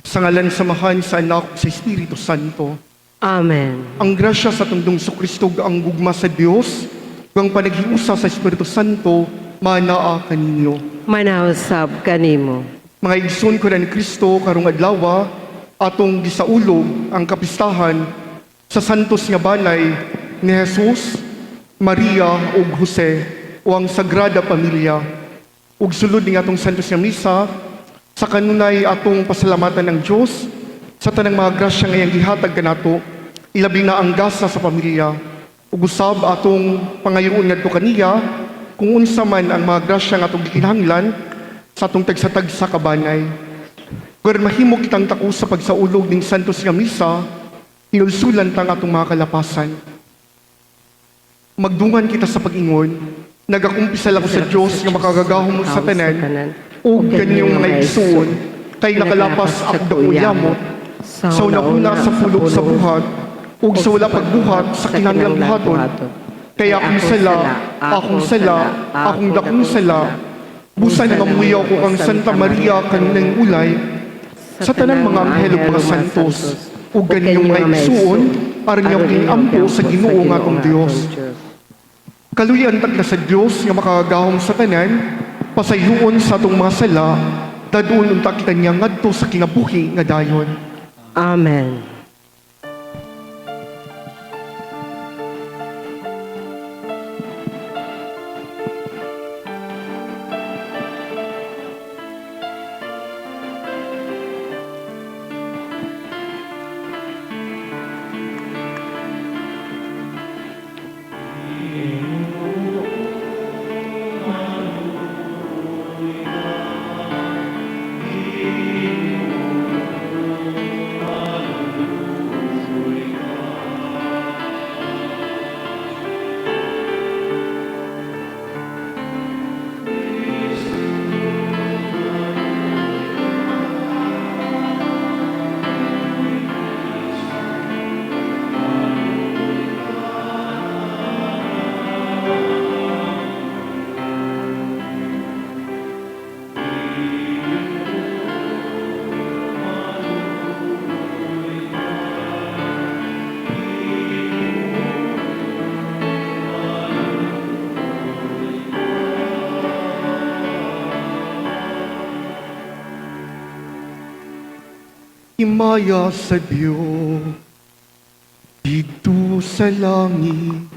Sa ngalan sa Amahan, sa Anak, sa Espiritu Santo. Amen. Ang grasya sa atong Dungso Kristo ug ang gugma sa Dios, ug ang panaghiusa sa Espiritu Santo, manaa kaninyo. Manausab kanimo. Mga igsoon ko ni Kristo, karong adlaw atong gisaulog ang kapistahan sa santos nga balay ni Jesus, Maria ug Jose o ang Sagrada Pamilya. Ug sulod ning atong santos nga misa sa kanunay atong pasalamatan ng Dios sa tanang mga grasya nga iyang gihatag kanato, ilabi na ang gasa sa pamilya. Ug usab atong pangayoon ngadto kaniya kung unsa man ang mga grasya nga atong gikinahanglan sa atong tagsa-tagsa ka banay. Pero mahimo kitang tako sa pagsaulog ning santos nga misa, hinulsulan tang atong mga kalapasan. Magdungan kita sa pag-ingon, nagakumpisal ako sa Dios nga makagagahom sa tanan, ug kaninyong mga igsuon, kay nakalapas ako dakong yamot, sa una-una sa pulog sa buhat, ug sa wala pagbuhat sa kinahanglang buhaton. Kay akong sala, akong sala, akong dakong sala, busa nga mamuyaw ko kang Santa Maria kanunayng ulay, sa tanang mga anghel ug mga santos, ug kaninyong mga igsuon, aron inyo akong ampo sa Ginoo nga atong Dios. Kaluyan tagna sa Dios nga makagagahom sa tanan, pasayloon sa atong mga sala, dadun unta kita niya ngadto sa kinabuhi nga dayon. Amen. Himaya sa Dios didto sa langit.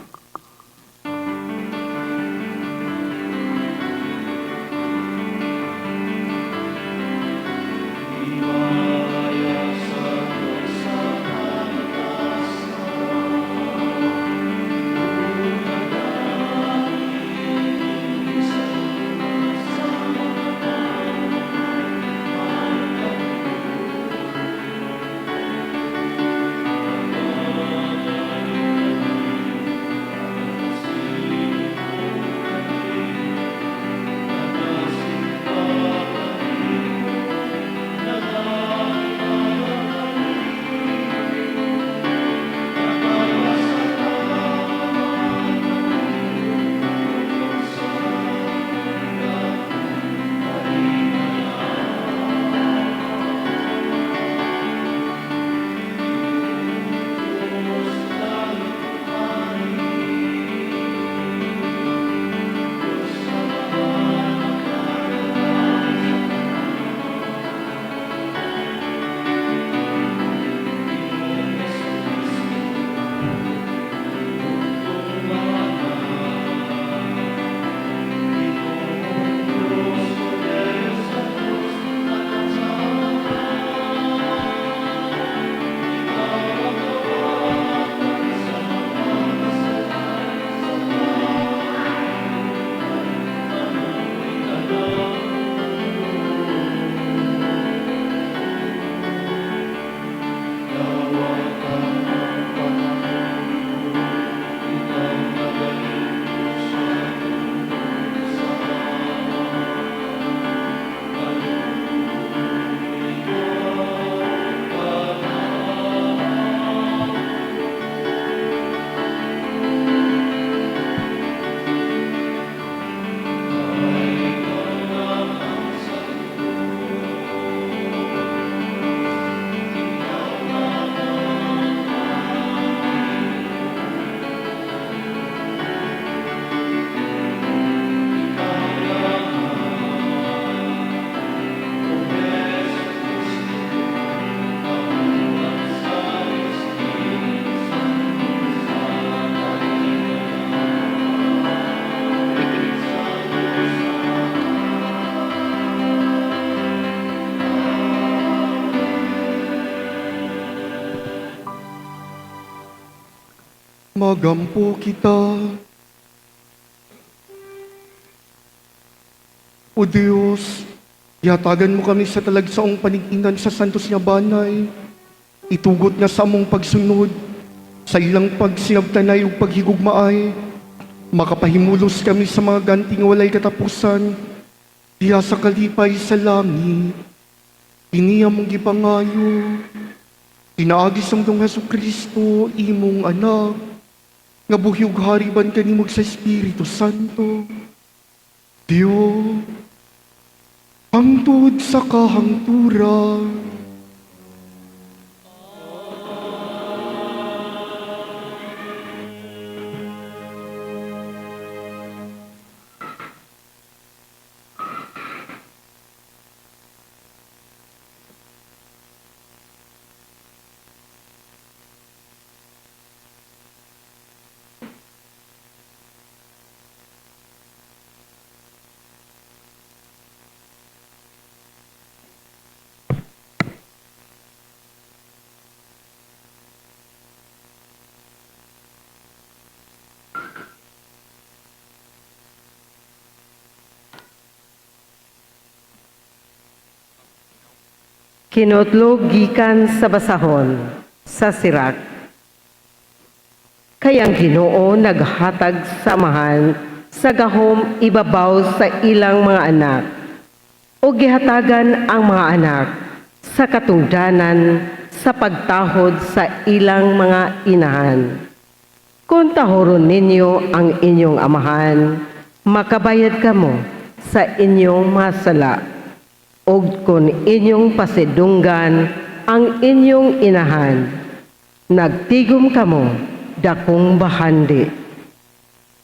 Magampo kita. O Diyos, yatagan mo kami sa talagsaong panig-ingan sa santos nga banay. Itugot nga sa among pagsunod, sa ilang pagsinabtanay ug paghigugmaay, makapahimulos kami sa mga ganti nga walay katapusan, diha sa kalipay sa langit. Kini among gipangayo, pinaagi sa among Hesus Kristo, imong anak, nga buhi ug hari uban kanimo sa Espiritu Santo. Diyos, hangtod sa kahangturan. Kinotlo gikan sa basahon sa Sirak. Kay ang Ginoo naghatag sa amahan sa gahom ibabaw sa ilang mga anak, o gihatagan ang mga anak sa katungdanan sa pagtahod sa ilang mga inahan. Kung tahoron ninyo ang inyong amahan, makabayad kamo sa inyong mga sala. Ug kung inyong pasidunggan ang inyong inahan, nagtigom kamo dakong bahandi.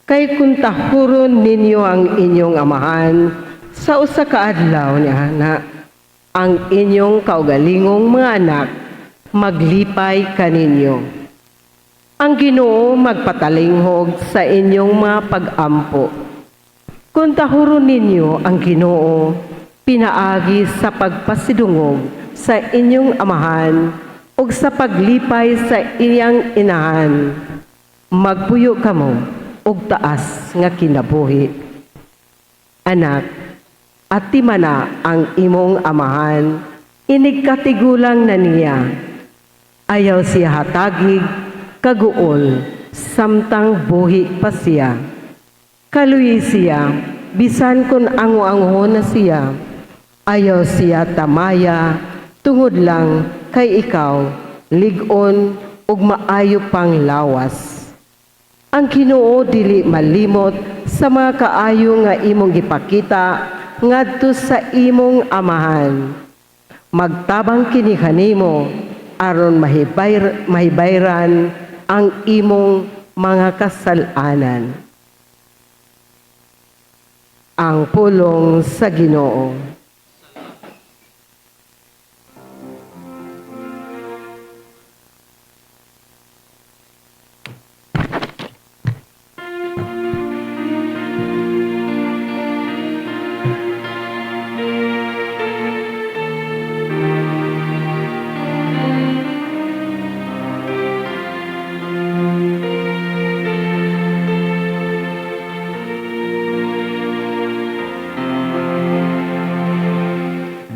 Kay kung tahuron ninyo ang inyong amahan sa usa ka adlaw ni ana, ang inyong kaugalingong mga anak maglipay kaninyo. Ang Ginoo magpatalinghog sa inyong mga pag-ampo. Kung tahuron ninyo ang Ginoo, pinaagi sa pagpasidungog sa inyong amahan ug sa paglipay sa iyang inahan, magpuyo kamo og taas nga kinabuhi. Anak, atimana ang imong amahan, inig katigulang na niya. Ayaw siya hatagig kaguol, samtang buhi pa siya. Kaluyi siya, bisan kung ango-ango na siya. Ayaw siya tamaya, tungod lang kay ikaw, lig-on ug maayo pang lawas. Ang Ginoo dili malimot sa mga kaayo nga imong gipakita ngadto sa imong amahan. Magtabang kini kanimo aron mahibayran ang imong mga kasal-anan. Ang pulong sa Ginoo.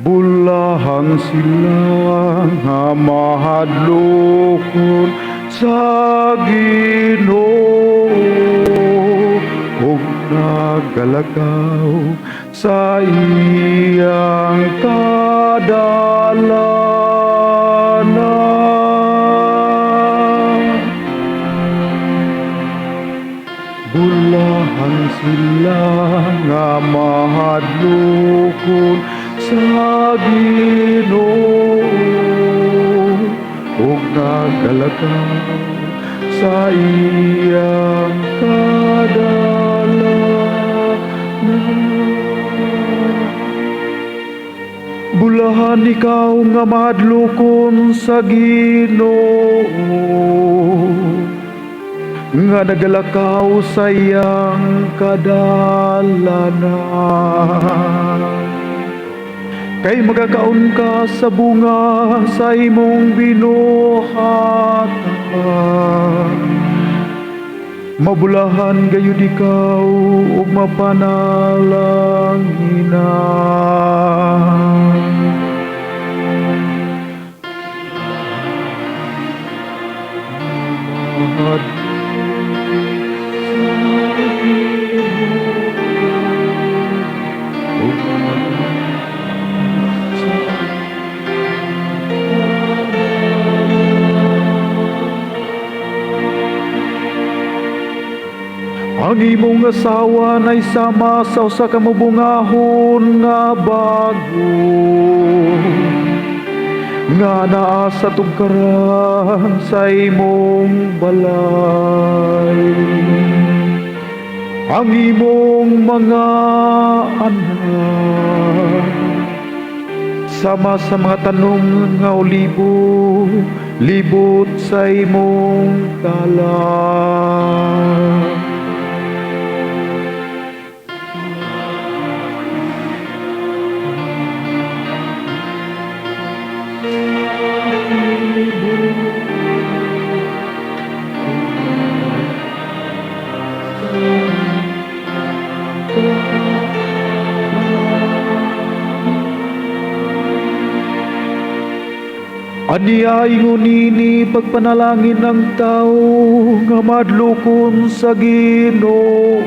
Bulahan sila nga mahadlokon sa Ginoo ug nagalakaw sa iyang kadalanan. Bulahan sila nga mahadlokon sa Ginoo ug nagalakaw sa iyang kadalanan. Bulahan ikaw nga mahadlokon sa Ginoo, nga nagalakaw sa iyang kadalanan. Kay magakaon ka sa bunga sa imong binuhatan. Mabulahan gayud ikaw ug mapanalanginan. Ang imong asawa nay sama sa usa ka mubungahon nga bago nga naa sa tugkaran sa imong balay. Ang imong mga anak sama sa mga tanom nga olibo libot sa imong talang. Aniya ingon nini pagpanalangin ng tao nga madlukon sa Ginoo.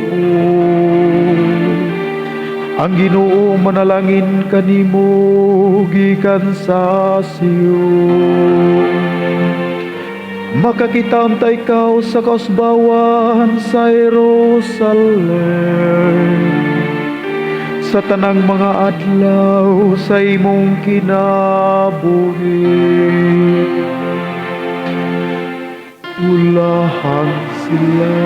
Ang Ginoo manalangin kanimo gikan sa Sion. Makakita unta ikaw sa kausbawan sa Jerusalem sa tanang mga adlaw sa imong kinabuhi. Ulahan sila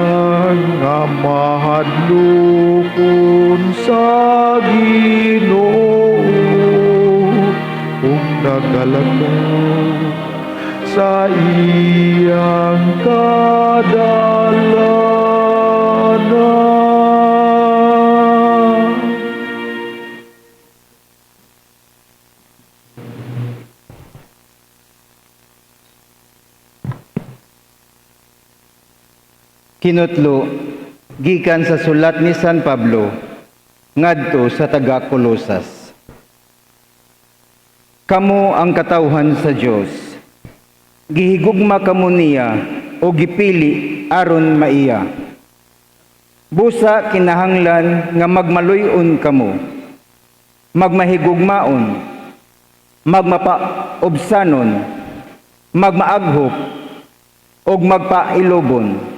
nga mahadlokon sa Ginoo ug nagalakaw sa iyang kadalanan. Kinutlo gikan sa sulat ni San Pablo ngadto sa taga Colosas. Kamo ang katawhan sa Dios. Gihigugma kamo niya o gipili aron maiya. Busa kinahanglan nga magmaluy-on kamo, magmahigugmaon, magmapaobsanon, magmaaghop, ug magpailobon.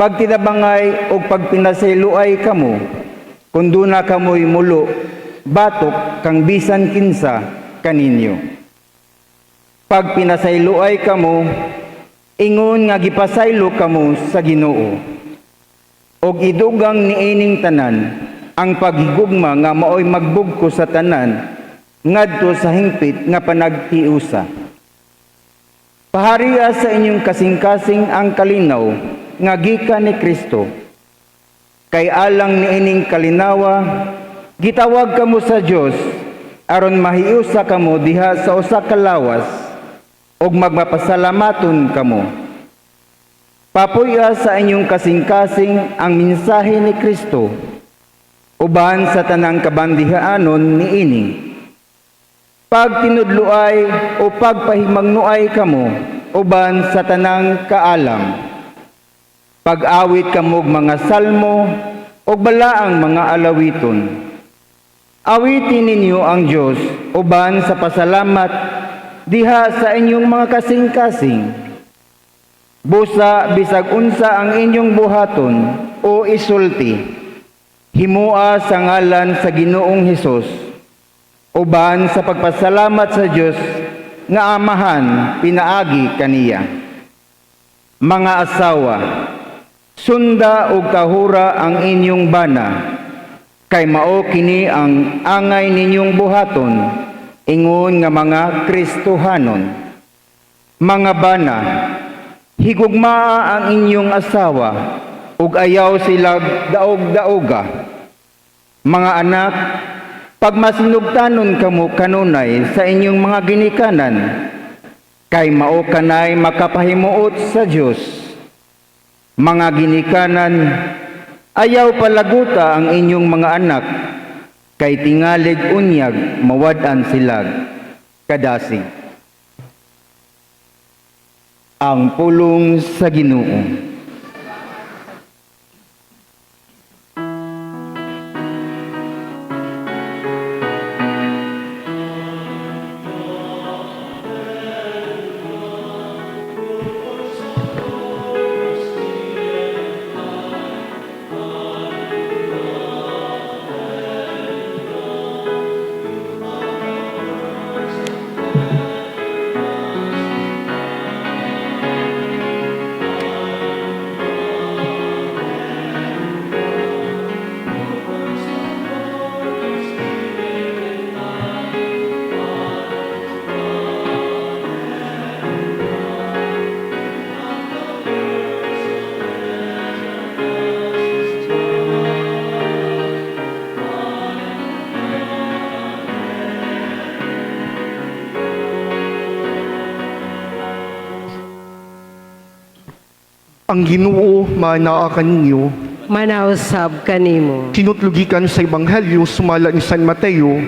Pagtinabangay og pagpinasayloay kamo, kung duna kamoy mulo, batok kang bisan kinsa kaninyo. Pag pinasayloay kamo, ingon nga gipasaylo kamo sa Ginoo. Og idugang niining tanan ang paghigugma nga maoy magbugko sa tanan ngadto sa hingpit nga panagtiusa. Paharia sa inyong kasing-kasing ang kalinaw nga gikan ni Kristo. Kay alang niining kalinawa, gitawag kamo sa Dios aron mahiusa kamo diha sa usa ka lawas ug magmapasalamaton kamo. Papuy-a sa inyong kasing-kasing ang mensahe ni Kristo uban sa tanang kabandihaanon niini. Pagtinudloay o pagpahimangnoay kamo uban sa tanang kaalam. Pag-awit kamo og mga salmo o balaang mga alawiton. Awitin ninyo ang Dios uban sa pasalamat diha sa inyong mga kasing-kasing. Busa bisag unsa ang inyong buhaton o isulti, himoa sa ngalan sa Ginoong Hesus uban sa pagpasalamat sa Dios nga Amahan pinaagi kaniya. Mga asawa, sunda og tahura ang inyong bana, kay mao kini ang angay ninyong buhaton ingon nga mga Kristohanon. Mga bana, higugmaa ang inyong asawa ug ayaw sila daog-daoga. Mga anak, pagmasinugtanon kamo kanunay sa inyong mga ginikanan, kay mao kanay makapahimuot sa Dios. Mga ginikanan, ayaw palaguta ang inyong mga anak, kay tingalig unyag mawad-an sila kadasig. Ang pulong sa Ginoo. Ang Ginoo manaa kaninyo. Manausab kanimo. Tinutlugikan sa Ebanghelyo sumala ni San Mateo.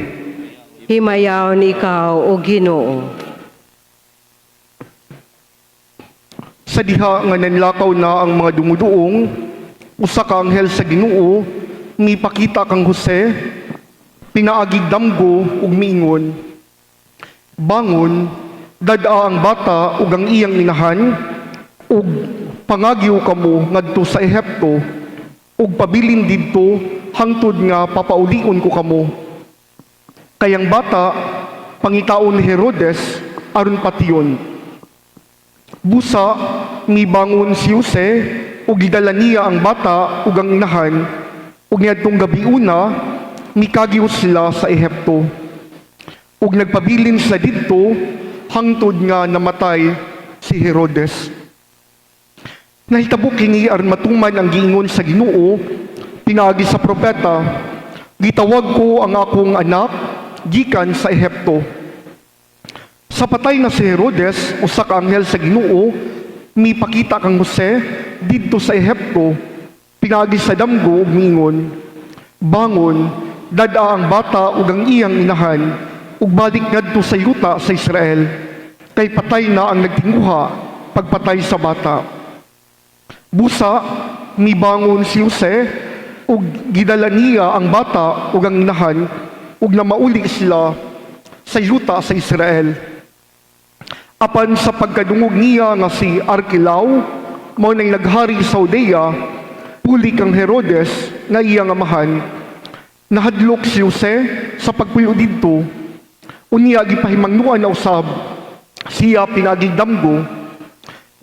Himayaon ikaw, O Ginoo. Sa diha nga nanlakaw na ang mga dumuduong, usa ka anghel sa Ginoo mipakita kang Jose, pinaagig damgo ug miingon, "Bangon, dad-a ang bata ug ang iyang inahan ug pangagyo kamo ngadto sa Ehipto ug pabilin didto hangtod nga papaulion ko kamo. Kay ang bata pangitaon ni Herodes aron patiyon." Busa mibangon si Jose ug gidala niya ang bata ug ang inahan ug niadtong gabiuna mikagyo sila sa Ehipto. Ug nagpabilin sila didto hangtod nga namatay si Herodes. Nahitabo kini aron matuman ang giingon sa Ginoo pinaagi sa propeta, "Gitawag ko ang akong anak gikan sa Ehipto." Sa patay na si Herodes, usa ka anghel sa Ginoo mipakita kang Jose didto sa Ehipto pinaagi sa damgo ug miingon, "Bangon, dad-a ang bata ug ang iyang inahan ug balik ngadto sa yuta sa Israel, kay patay na ang nagtinguha pagpatay sa bata." Busa mibangon si Jose ug gidala niya ang bata ug ang inahan ug namauli sila sa yuta sa Israel. Apan sa pagkadungog niya nga si Arquelao mao nang naghari sa Judea puli kang Herodes nga iyang amahan, nahadlok si Jose sa pagpuyo didto. Unya gipahimangnuan na usab siya pinaagig damgo,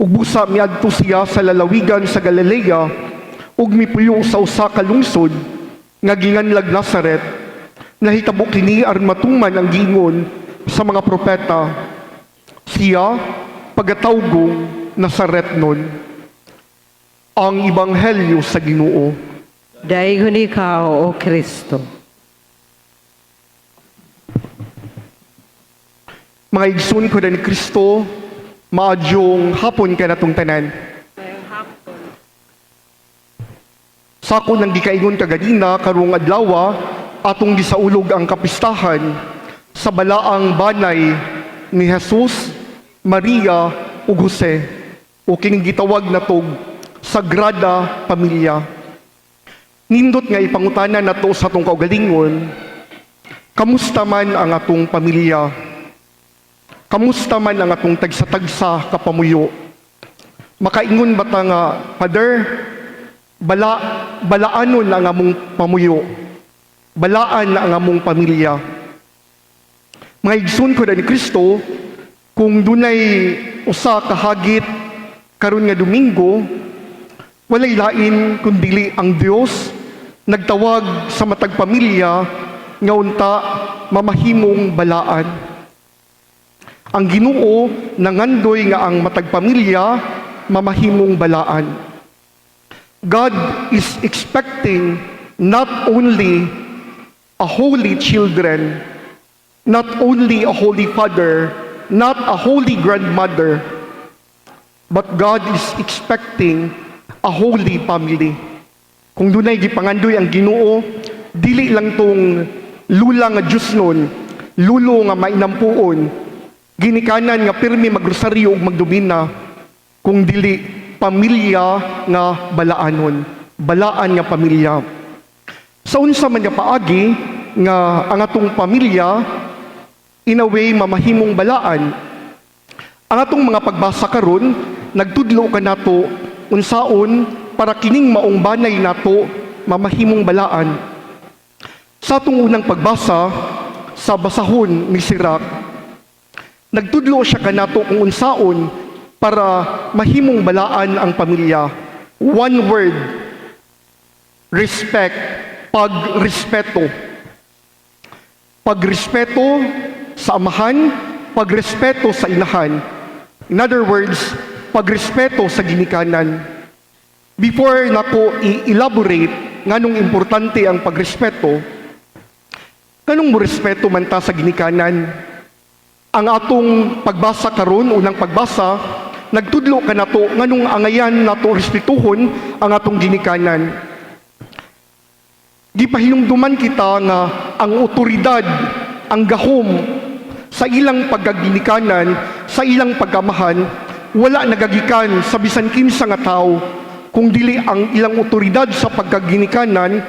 ug busa miadto siya sa lalawigan sa Galilea ug mipuyo sa usa ka lungsod nga ginganlag Nazaret. Nahitabo kini aron matuman ang giingon sa mga propeta, "Siya pagatawgong Nazaretnon." Ang Ebanghelyo sa Ginoo. Daygon ikaw, O Kristo. Mga igsoon ko ni Kristo, maadyong hapon kanatong tanan. Sa ako nang gikaingon kaganina, karong adlawa atong gisaulog ang kapistahan sa balaang banay ni Jesus, Maria ug Jose o kining gitawag natog Sagrada Pamilya. Nindot nga ipangutana nato sa atong kaugalingon, kamusta man ang atong pamilya? Kamusta man ang atong tagsa-tagsa kapamuyo? Makaingon ba ta nga, "Father, balaanon ang among pamuyo. Balaan na ang among pamilya"? Mga igsoon ko ni Kristo, kung dunay usa ka hagit karon nga Domingo, walay lain kundili ang Dios nagtawag sa matag pamilya nga unta mamahimong balaan. Ang Ginoo nangandoy nga ang matag pamilya mamahimong balaan. God is expecting not only a holy children, not only a holy father, not a holy grandmother, but God is expecting a holy family. Kung dunay gipangandoy ang Ginoo, dili lang tong lula nga Diyosnon, lulo nga mainampuon, ginikanan nga pirmi magrosaryo ug magdobena, kung dili pamilya nga balaanon, balaan nga pamilya. Sa unsa man nga paagi nga ang atong pamilya in a way mamahimong balaan? Ang atong mga pagbasa karon nagtudlo kanato unsaon para kining maong banay nato mamahimong balaan. Sa atong unang pagbasa sa basahon ni Sirach, nagtudlo siya kanato kung unsaon para mahimong balaan ang pamilya. One word: respect, pagrespeto. Pagrespeto sa amahan, pagrespeto sa inahan. In other words, pagrespeto sa ginikanan. Before nako i-elaborate nganong importante ang pagrespeto, nganong mo respeto man ta sa ginikanan? Ang atong pagbasa karon, unang pagbasa, nagtudlo kanato nganong angayan nato respetuhon ang atong ginikanan. Gipahinumduman kita nga ang otoridad, ang gahom sa ilang pagkaginikanan, sa ilang pagkamahan, wala nagagikan sa bisan kinsa nga tawo, kung dili ang ilang otoridad sa pagkaginikanan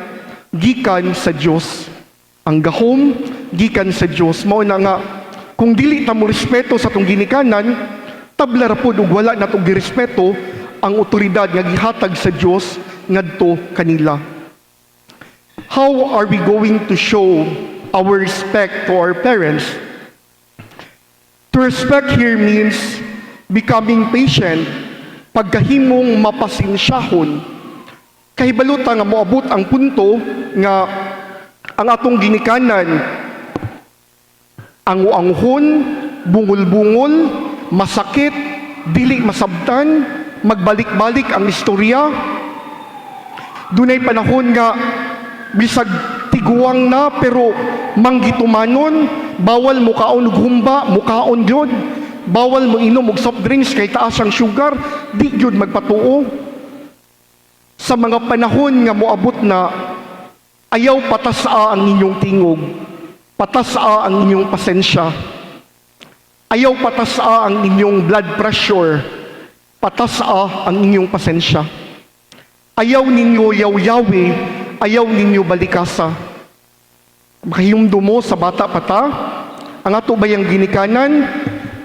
gikan sa Dios. Ang gahom gikan sa Dios. Mao na nga kung dili ta mo respeto sa atong ginikanan, tabla ra pod og wala natong girespeto ang otoridad nga gihatag sa Dios ngadto kanila. How are we going to show our respect to our parents? To respect here means becoming patient, pagkahimong mapasensyahon. Kahibalo ta nga moabot ang punto nga ang atong ginikanan angu-anguhon, bungol-bungol, masakit, dili masabtan, magbalik-balik ang istorya. Dunay panahon nga bisag tiguang na pero manggitumanon, bawal mukaon og humba, mukaon gyud. Bawal mo inom og soft drinks kay taas ang sugar, di gyud magpatuo. Sa mga panahon nga moabot na, ayaw patasa ang inyong tingog, patasa ang inyong pasensya. Ayaw patasa ang inyong blood pressure, patasa ang inyong pasensya. Ayaw ninyo yaw-yawi, ayaw ninyo balikasa. Makahinumdum mo sa bata pa ta, ang ato bayang ginikanan,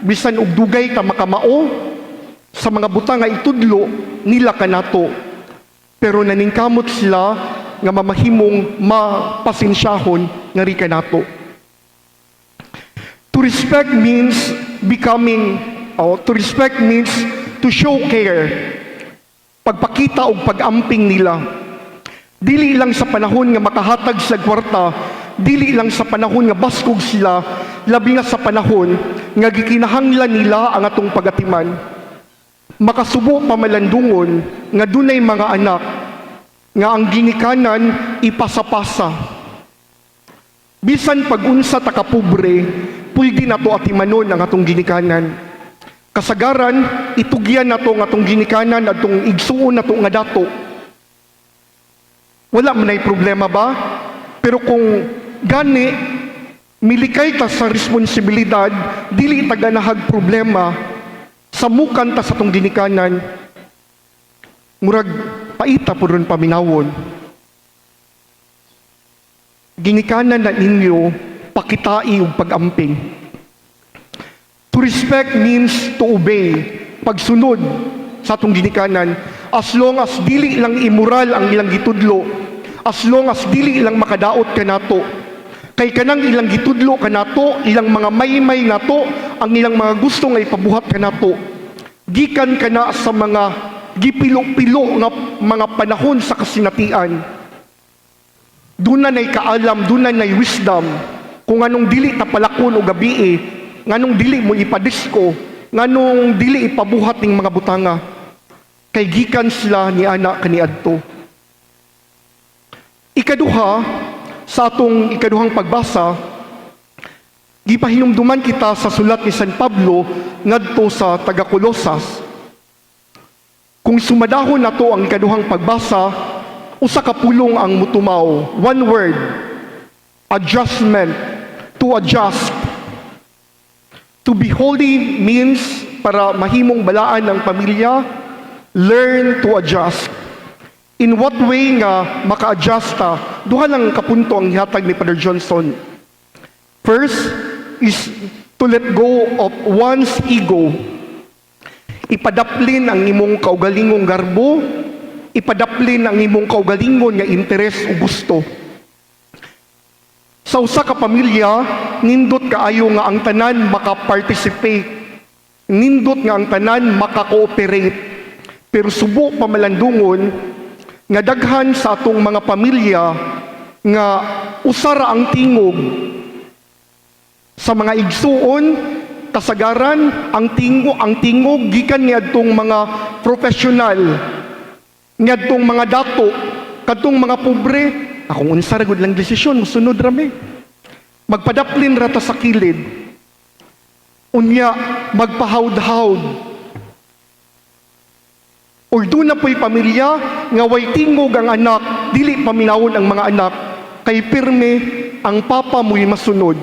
bisan og dugay ta makamao, sa mga butang nga itudlo nila kanato. Pero naningkamot sila nga mamahimong mapasensyahon nga ri kanato. To respect means becoming, oh, to respect means to show care. Pagpakita og pag-amping nila. Dili lang sa panahon nga makahatag sa kwarta, dili lang sa panahon nga baskog sila, labi nga sa panahon nga gikinahanglan nila ang atong pagatiman. Makasubo pamalandungon nga dunay mga anak nga ang ginikanan ipasapasa. Bisan pag-unsa ta kapobre, pwede nato atimanon ang atong ginikanan. Kasagaran, itugyan nato ang atong ginikanan, atong igsuon nato nga dato. Wala man ay problema ba? Pero kung gani, milikay ta sa responsibilidad, dili ta ganahag problema, samukan ta sa atong ginikanan, murag paita po ron paminawon. Ginikanan na ninyo, pakitai og pag-amping. To respect means to obey, pagsunod sa atong ginikanan, as long as dili lang immoral ang ilang gitudlo, as long as dili lang makadaot kanato. Kay kanang ilang gitudlo kanato, ilang mga maymay nato, ang ilang mga gusto nga ipabuhat kanato, gikan kana sa mga gipilo-pilo nga mga panahon sa kasinatian. Doon na na'y kaalam, doon na na'y wisdom, kung anong dili ta palakon o gabii, nganong dili mo ipadisko, nganong dili ipabuhat ning mga butanga. Kay gikan sila ni ana kaniadto. Ikaduha, sa atong ikaduhang pagbasa, gipahinumduman kita sa sulat ni San Pablo ngadto sa taga-Kolosas. Kung sumadahon nato ang ikaduhang pagbasa, usa ka pulong ang mutumaw, one word, adjustment, to adjust. To be holy means, para mahimong balaan ang pamilya, learn to adjust. In what way nga maka-adjust ta? Duha lang kapunto ang gihatag ni Father Johnson. First is to let go of one's ego. Ipadaplin ang imong kaugalingong garbo, ipadaplin ang imong kaugalingon nga interes o gusto. Sa usa ka pamilya, nindot kaayo nga ang tanan maka-participate. Nindot nga ang tanan maka-cooperate. Pero subo pamalandungon nga daghan sa atong mga pamilya nga usa ra ang tingog sa mga igsuon, kasagaran ang tingog gikan niadtong mga profesional, niadtong mga dato, kadtong mga pobre, akong unsa ra gud lang desisyon, musunod ra mi. Magpadaplin ra ta sa kilid. Unya magpahawd-hawd. Or duna po'y pamilya nga way tingog ang anak, dili paminawon ang mga anak, kay pirme ang papa mo'y masunod.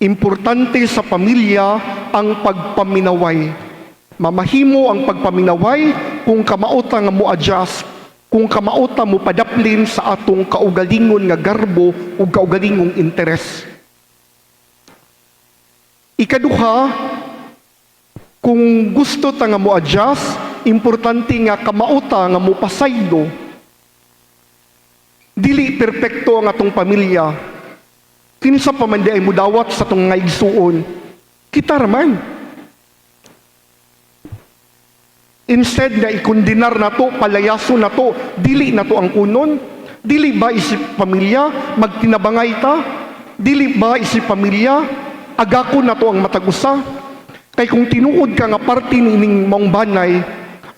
Importante sa pamilya ang pagpaminaway. Mamahimo ang pagpaminaway kung kamao ta nga mo adjust, kung kamao ta mo padaplin sa atong kaugalingon nga garbo ug kaugalingong interes. Ikaduha, kung gusto ta nga mo adjust, importante nga kamao ta nga mo pasaylo. Dili perpekto ang atong pamilya. Kinsa pa man diay mudawat sa atong nga igsuon? Kita raman. Instead na ikondenar nato, palayaso nato, dili nato ang kunon. Dili ba isip pamilya, magtinabangay ta? Dili ba isip pamilya, agako nato ang matag usa? Kay kung tinuod ka nga parte nining maong banay,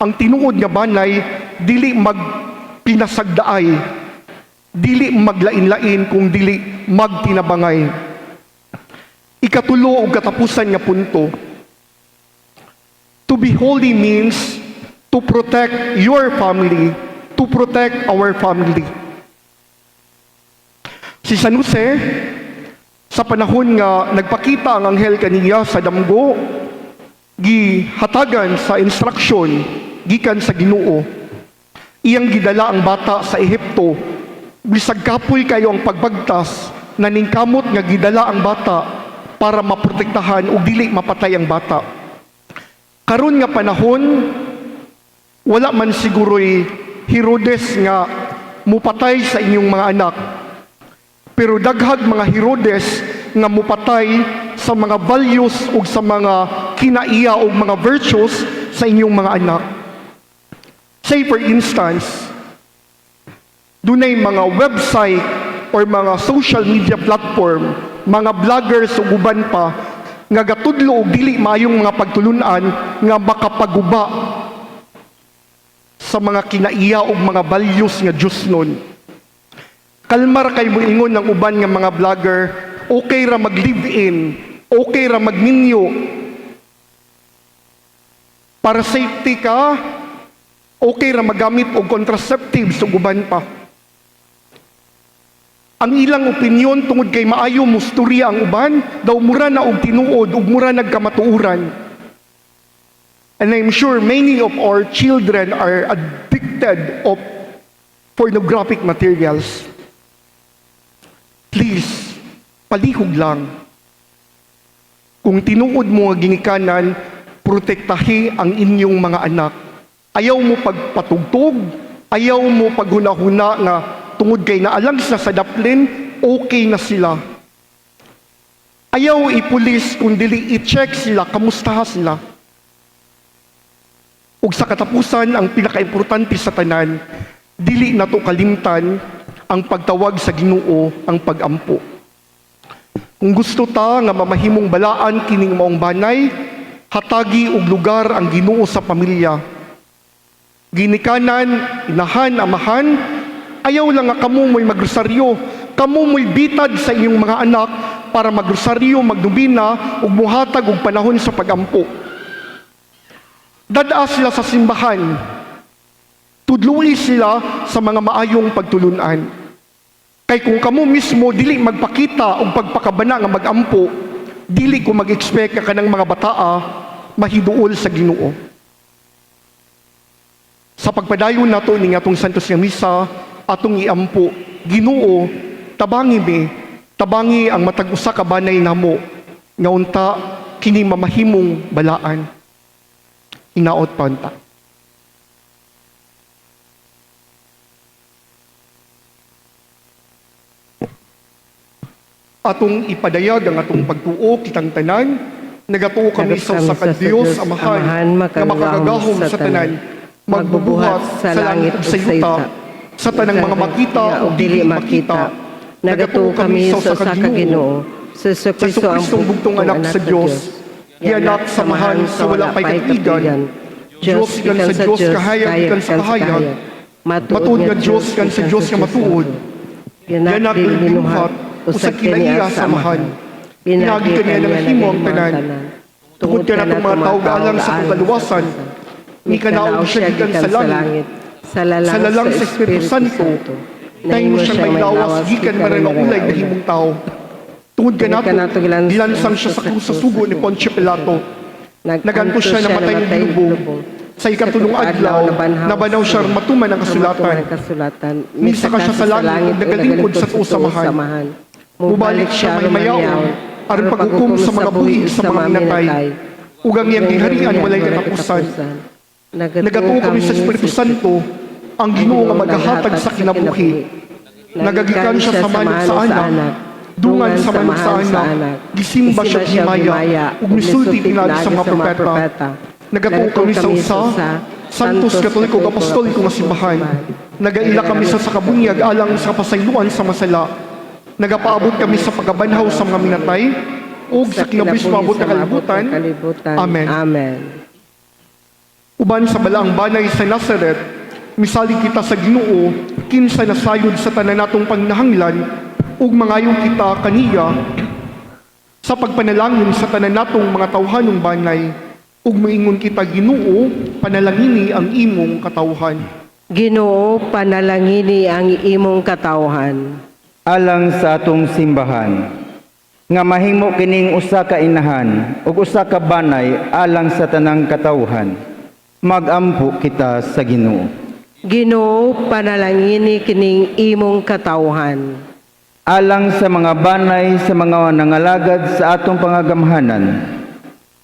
ang tinuod nga banay, dili magpinasagdaay, dili maglain-lain kung dili magtinabangay. Ikatulo og katapusan nga punto, to be holy means to protect your family, to protect our family. Si San Jose, sa panahon nga nagpakita ang anghel kaniya sa damgo, gihatagan sa instruction gikan sa Ginoo. Iyang gidala ang bata sa Ehipto. Bisag kapoy kayo ang pagbagtas, naningkamot nga gidala ang bata para maprotektahan ug dili mapatay ang bata. Karon nga panahon, wala man siguro'y Herodes nga mupatay sa inyong mga anak. Pero daghag mga Herodes nga mupatay sa mga values ug sa mga kinaiya ug mga virtues sa inyong mga anak. Say, for instance, dunay mga website or mga social media platform, mga vloggers ug uban pa nga gatudlo og dili maayong mga pagtulunan nga makapaguba sa mga kinaiya ug mga values nga Diyos nun. Kalmar kay moingon ng uban nga mga vlogger, okay ra mag-live-in, okay ra magminyo. Para safety ka, okay ra magamit og contraceptives ug uban pa. Ang ilang opinyon, tungod kay maayo musturya ang uban, daw mura na og tinuod ug mura nagkamatuoran. And I'm sure many of our children are addicted of pornographic materials. Please, palihog lang. Kung tinuod mo nga ginikanan, protektahi ang inyong mga anak. Ayaw mo pagpatugtog, ayaw mo paghunahuna nga tungod kay naalang sila sa daplin, okay na sila. Ayaw ipulis kung dili i-check sila, kamustaha sila. Ug sa katapusan, ang pinakaimportante sa tanan, dili nato kalimtan ang pagtawag sa Ginoo, ang pagampo. Kung gusto ta nga mamahimong balaan kining maong banay, hatagi og lugar ang Ginoo sa pamilya. Ginikanan, inahan, amahan, ayaw lang nga kamo mo'y magrosaryo, kamo mo'y bitad sa inyong mga anak para magrosaryo, magnobena, ug muhatag og panahon sa pagampo. Dad-a sila sa simbahan. Tudloi sila sa mga maayong pagtulunan. Kay kung kamo mismo dili magpakita og pagpakabana nga magampo, dili ko mag-expect nga kanang mga bataa mahiduol sa Ginoo. Sa pagpadayon nato ning atong Santos nga Misa, atong iampo, Ginoo, tabangi mi, tabangi ang matag usa ka banay namo nga unta kini mamahimong balaan. Hinaot pa unta. Atong ipadayag ang atong pagtuo kitang tanan, nagatuo kami sa usa ka Dios Amahan nga makagagahom sa tanan, magbubuhat sa langit ug sa yuta, sa tanang mga makita o dili makita. Nagatuo kami sa usa ka Ginoo, sa sa Jesucristo ang bugtong anak sa Dios, gianak samahan sa wala pay katuigan, Dios gikan sa Dios, kahayag gikan sa kahayag, matuod nga Dios gikan sa Dios nga matuod, gianak dili binuhat, usag kinaiya sa Amahan, pinaagi kaniya ng himo ang tanan. Tungod kanatong mga tawo alang sa atong kaluwasan, mikanaog siya gikan sa langit, sa lalang sa Espiritu Santo, nahimo siyang may lawas gikan marang ulay nahimong tao. Tungod kanato, gilansang siya sa krus sa sugo ni Poncio Pilato. Naganto siya na matay ng bilubong. Sa ikatulong adlaw, nabanaw siya matuman ang kasulatan. Misaka siya sa langit ug nagalingkod sa tuo samahan. Mubalik siya may mayaon, aron paghukom sa mga buhi sa mga minatay. Ug ang iyang giharian walay katapusan. Nagatuo kami sa Espiritu Santo, ang Ginoo nga magahatag sa kinabuhi. Nagagikan siya sa manok sa anak, dungan sa manok sa anak, gisimba siya himaya, ug misulti pinaagi sa mga propeta. Nagatuo kami sa usa, Santos Katoliko ug Apostoliko nga simbahan. Nagaila kami sa sakabunyag alang sa kapasayloan sa masala. Nagapaabot kami sa pagabanhaw sa mga minatay, ug sa kinabuhi sa maabot na kalibutan. Amen. Amen. Uban sa balaang banay sa Nazaret, misalig kita sa Ginoo, kinsa nasayod sa tanan natong panginahanglan, ug mangayo kita kaniya sa pagpanalangin sa tanan natong mga tawhanong banay, ug moingon kita, Ginoo, panalangini ang imong katawhan. Ginoo, panalangini ang imong katawhan. Alang sa atong simbahan, nga mahimo kining usa ka inahan ug usa ka banay alang sa tanang katawhan, magampo kita sa Ginoo. Ginoo, panalangini kining imong katawhan. Alang sa mga banay sa mga nangalagad sa atong pangagamhanan,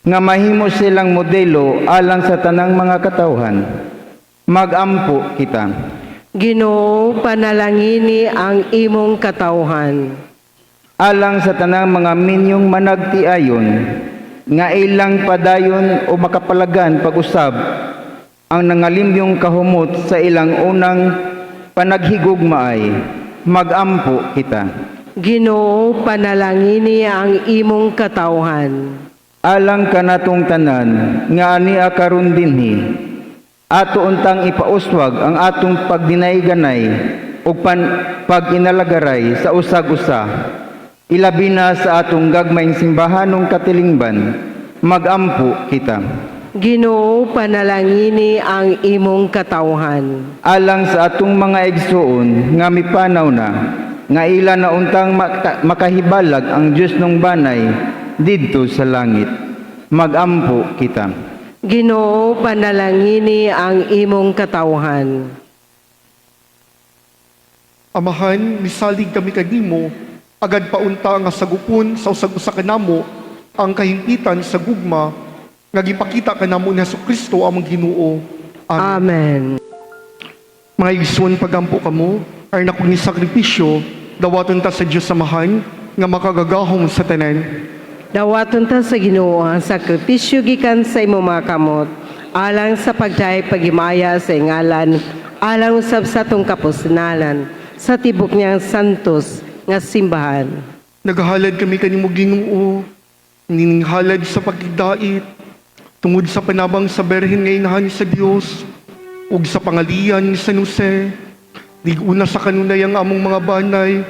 nga mahimo silang modelo alang sa tanang mga katawhan, magampo kita. Ginoo, panalangini ang imong katawhan. Alang sa tanang mga minyong managtiayon, nga ilang padayon o makapalagan pag-usab ang nangalimyong kahumot sa ilang unang panaghigugmaay, magampo kita. Ginoo, panalangini ang imong katawhan. Alang kanatong tanan nga ania karon dinhi, ato untang ipauswag ang atong pagdinayganay ug pag-inalagaray sa usag-usa, ilabi na sa atong gagmayng simbahanong katilingban, magampo kita. Ginoo, panalangini ang imong katawhan. Alang sa atong mga igsuon nga mipanaw na, nga ila na untang makahibalag ang Dios nung banay didto sa langit, magampo kita. Ginoo, panalangini ang imong katawhan. Amahan, misalig kami kanimo, agad paunta nga sagupon sa usag-usa kanamo ang kahimpitan sa gugma nga gipakita kanamo ni Hesukristo among Ginoo. Amen. Amen. Mga igsoon, pagampo kamo, ay nakong ni sakripisyo, dawaton ta sa Dios Amahan nga makagagahom sa tanan. Dawaton ta sa Ginoo ang sakripisyo gikan sa imong mga kamot, alang sa pagdaig paghimaya sa ingalan, alang usab sa atong kapusnalan, sa tibok niyang santos nga simbahan. Nagahalad kami kanimo Ginoo, nininghalad sa pagdait, tungod sa panabang sa Berhen nga inahan sa Dios, ug sa pangalian ni San Jose, lig-una sa kanunay ang among mga banay,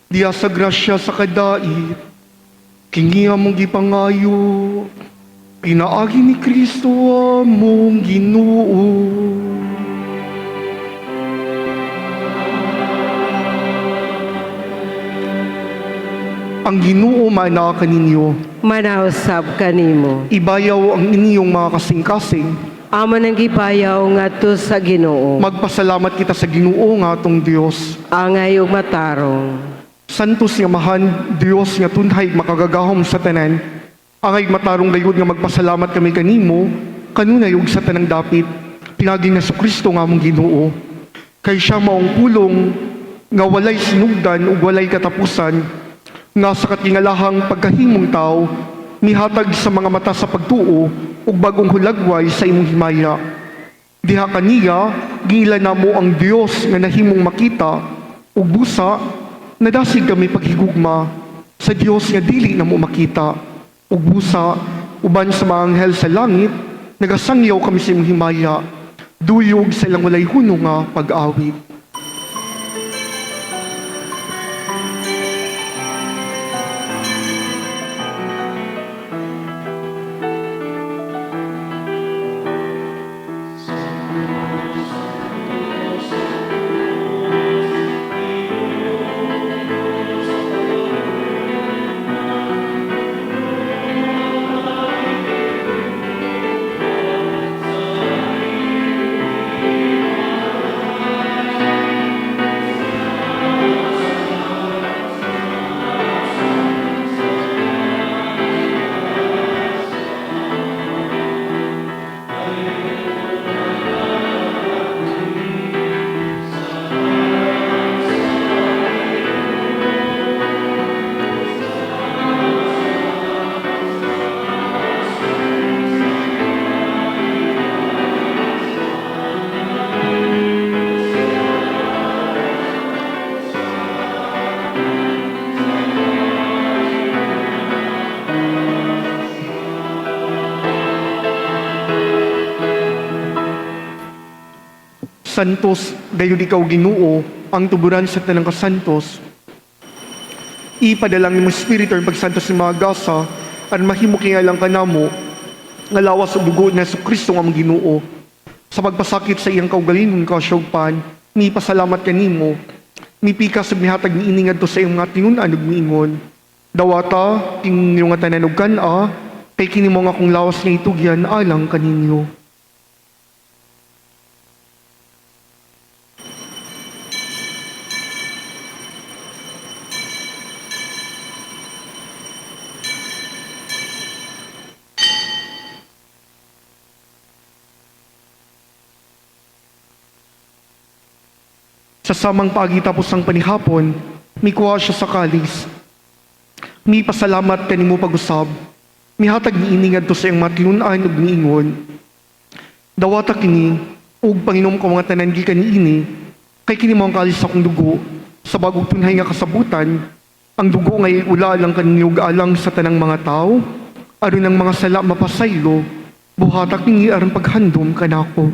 diya sa grasya sa kadait, kini among gipangayo. Pinaagi ni Kristo among Ginoo. Ang Ginoo maanaa kaninyo. Manausab kanimo. Ibayaw ang inyong mga kasing-kasing. Amo nang gibayaw ngadto sa Ginoo. Magpasalamat kita sa Ginoo nga atong Dios. Angay ug matarong. Santos nga Amahan, Dios nga tunhay makagagahom sa tanan. Angay matarong gayud nga magpasalamat kami kanimo, kanunay ug sa tanang dapit, pinaagi ni Kristo nga among Ginoo. Kay siya maong pulong nga walay sinugdan ug walay katapusan, nga sa katingalahang pagkahimong tao, mihatag sa mga mata sa pagtuo ug bagong hulagway sa imong himaya. Diha kaniya, giila namo ang Dios nga nahimong makita ug busa nadasig kami paghigugma sa Dios nga dili namo makita ug busa uban sa mga anghel sa langit nagasangyaw kami sa imong himaya duyog sa ilang walay hunong nga pag-awit. Santos, gayud ikaw Ginoo, ang tuburan sa tanang kasantos. Ipadalangin mo Espiritu ang pagsantos ni mga gasa, aron mahimo kingalang kanamo, nga lawas ug dugo ni Kristo nga among Ginoo. Sa pagpasakit sa iyang kaugalingon kasyugpan, mipasalamat kanimo, mipikas ug mihatag niini ngadto sa iyang mga tinun-an ug miingon. Dawata, inyong nga tanan ug kan-a, kay kini mao ang akong lawas nga itugyan alang kaninyo. Sa samang paagi tapos ang panihapon, mikuha siya sa kalis. Mipasalamat kanimo pag-usab. Mihatag niini ngadto sa iyang mga tinun-an ug miingon. Dawata kini ug panginom ko mga tanan gikan niini, kay kini mao ang kalis sa akong dugo sa bagong tunhay nga kasabutan, ang dugo nga iula alang kaninyo ug alang sa tanang mga tawo, aron ang mga sala mapasaylo, buhata kini aron paghandom kanako.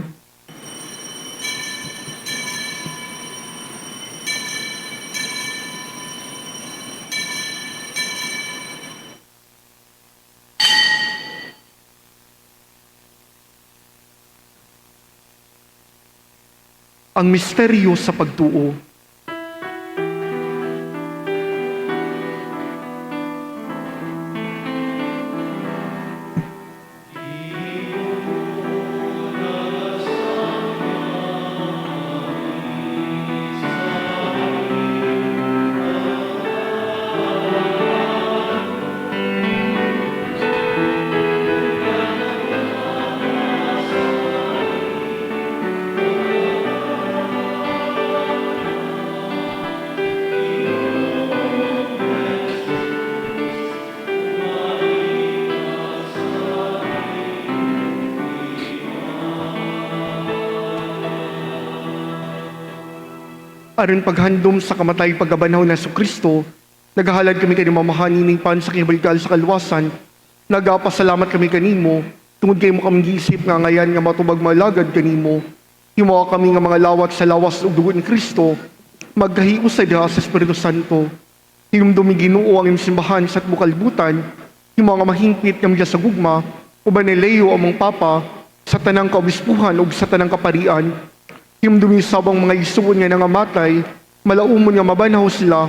Ang misteryo sa pagtuo. Aron paghandom sa kamatay pagkabanhaw ni Kristo, nagahalad kami kanimo Amahan ining pan sa kinabaligtaan sa kaluwasan. Nagapasalamat kami kanimo tungod kay imo kami giisip nga ngayan nga matubag malagad kanimo. Himoa kami nga mga lawat sa lawas ug dugo ni Kristo, magkahiusay diha sa Espiritu Santo. Hinumdumi Ginoo ang imong simbahan sa tibuok kalibutan, himoa nga mahingpit nga sa gugma, Uban ni Leo among Papa, sa tanang kaobispuhan ug sa tanang kaparian. Hinumdumi usab ang mga igsuon nga nangamatay, malaumon nga mabanhaw sila,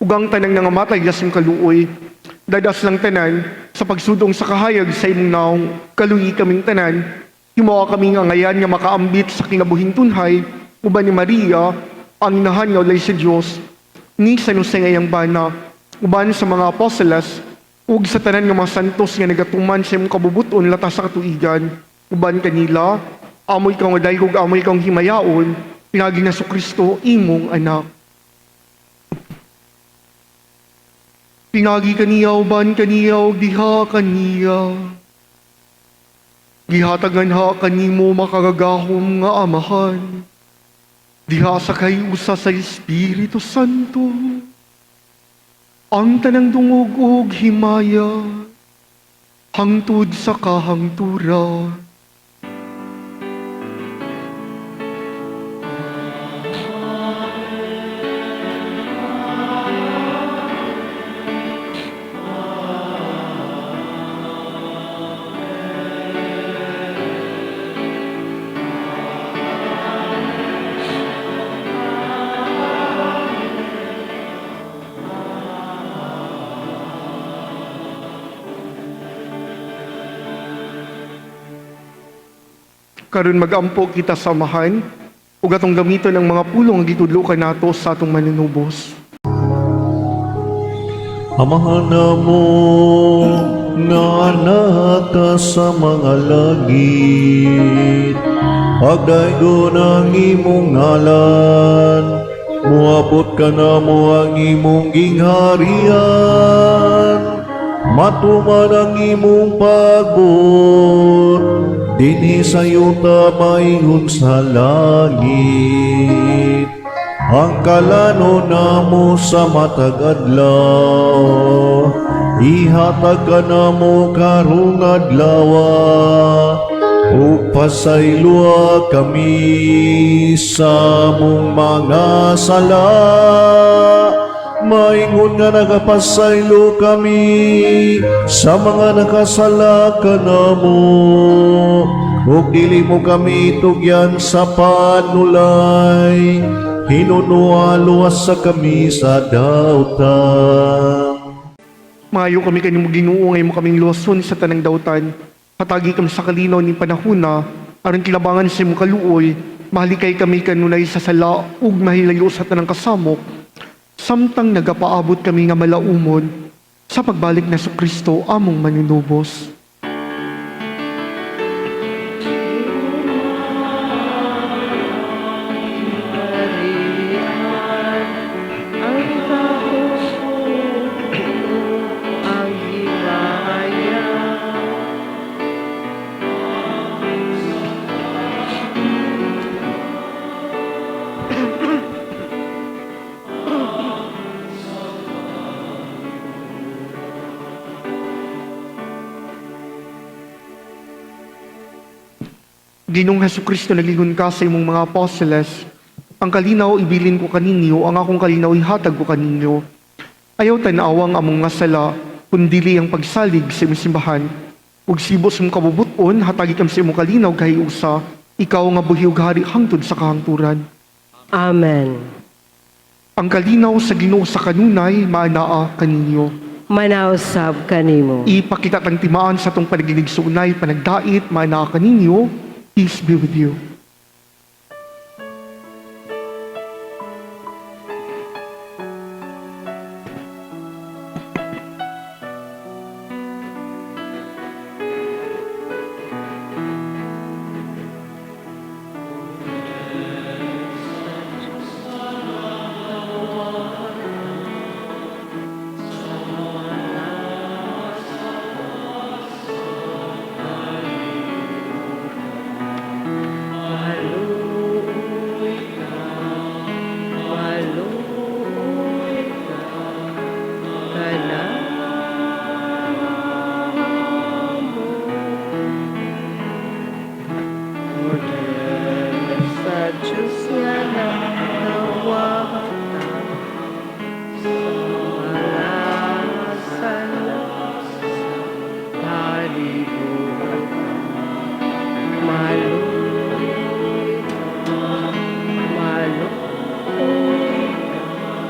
ug ang tanang nangamatay sa imong kaluoy. Dad-a silang tanan sa pagsudong sa kahayag sa imong nawong, kaluyi kaming tanan, himoa kaming angayan nga makaambit sa kinabuhing tunhay, uban ni Maria, ang inahan nga ulay sa Dios, ni San Jose nga iyang bana, uban sa mga apostoles, ug sa tanan nga mga santos nga nagatuman sa imong kabubuton latas sa katuigan, uban kanila, amo ikaw nga daygog, amo ikaw himayaon, pinaagi ni Kristo imong anak. Pinaagi kaniya, uban kaniya, ug diha kaniya. Gihatagan ha kanimo makagagahom nga Amahan. Diha sa kahiusa sa Espiritu Santo. Ang tanang dungog ug himaya, hangtod sa kahangturan. Karon magampo kita sa Amahan ug atong gamiton ang mga pulong nga gitudlo kanato sa atong manunubos. Amahan namo nga naka sa mga langit, pagdaygon ang imong ngalan, muabot ka namo ang imong gingharian, matuman ang imong pagbuot, dinhi sa yuta maingon sa langit. Ang kalano namo sa matag adlaw, ihatag kanamo karong adlaw, ug pasayloa kami sa among mga sala, maingon nga nagapasaylo kami sa mga nakasala kanamo, ug dili mo kami tugyan sa panulay, hinunoa luwasa kami sa dautan. Maayo kami kanimo Ginoo nga imo kaming luwason sa tanang dautan. Hatagi kami sa kalinaw ning panahona aron kilabangan sa imong kaluoy, mahalikay kami kanunay sa sala ug mahilayo sa tanang kasamok, samtang nagapaabot kami nga malaumon sa pagbalik ni Kristo among manunubos. Ang tao, ang himaya. Ginoong Hesukristo, naglingon ka sa imong mga apostoles, "Ang kalinaw ibilin ko kaninyo, ang akong kalinaw ihatag ko kaninyo. Ayaw tan-awa ang among mga sala, kundili ang pagsalig sa imong simbahan. Ug sibo sa imong kabubuton, hatagi kami sa imong kalinaw kahiusa, ikaw nga buhi ug hari hangtod sa kahangturan." Amen. Ang kalinaw sa Ginoo sa kanunay maanaa kaninyo. Manausab kanimo. Ipakita tang timaan sa atong panaglinigsuunay, panagdait, maanaa kaninyo. Peace be with you. Maluoy ka, maluoy ka, kanamo. Sa Diyos nga nakawata sa mga sala sa. kalibutan. Maluoy ka, maluoy kamo.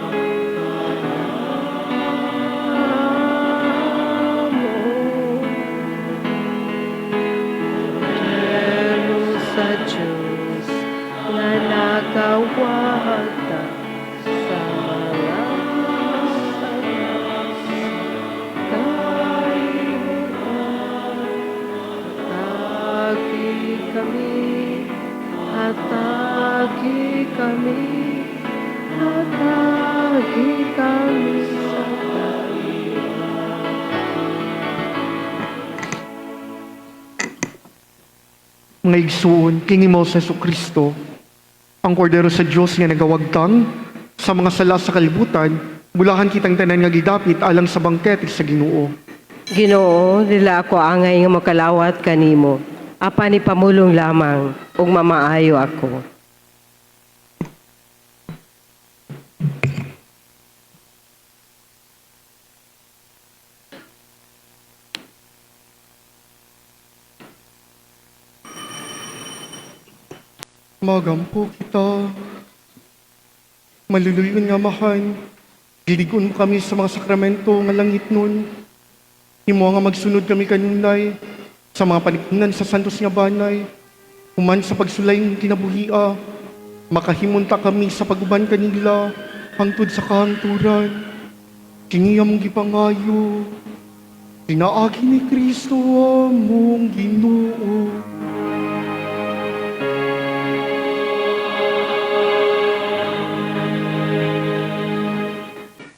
Pero sa Diyos nga nagawagta sa mga sala sa kalibutan. Hatagi kami, hatagi kami, hatagi kami sa kalibutan. Mga igsuon, kini mao sa Kristo, ang kordero sa Dios nga nagawagtang sa mga sala sa kalibutan, bulahan kitang tanan nga gidapit alang sa bangkete sa Ginoo. Ginoo, dila ako angay nga makalawat kanimo. Apan ipamulong lamang ug mamaayo ako. Magampo kita. Maluluyon nga mahan. Giligon mo kami sa mga sakramento nga langit nun. Himo nga magsunod kami kanunay sa mga panignan sa santos nga banay. Human sa pagsulay ng kinabuhia, makahimunta kami sa paguban kanila hangtod sa kahangturan. Kini among gipangayo. Pinaagi ni Kristo among Ginoo.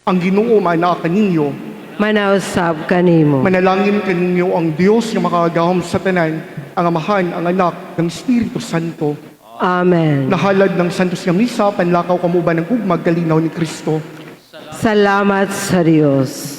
Ang Ginoo manaa kaninyo. Manausab kanimo. Manalangin kaninyo ang Dios nga makagagahom sa tanan, ang Amahan, ang Anak, ng Espiritu Santo. Amen. Nahalad ng Santos nga Misa, panlakaw kamo ba ng gugmag kalinaw ni Kristo. Salamat sa Dios.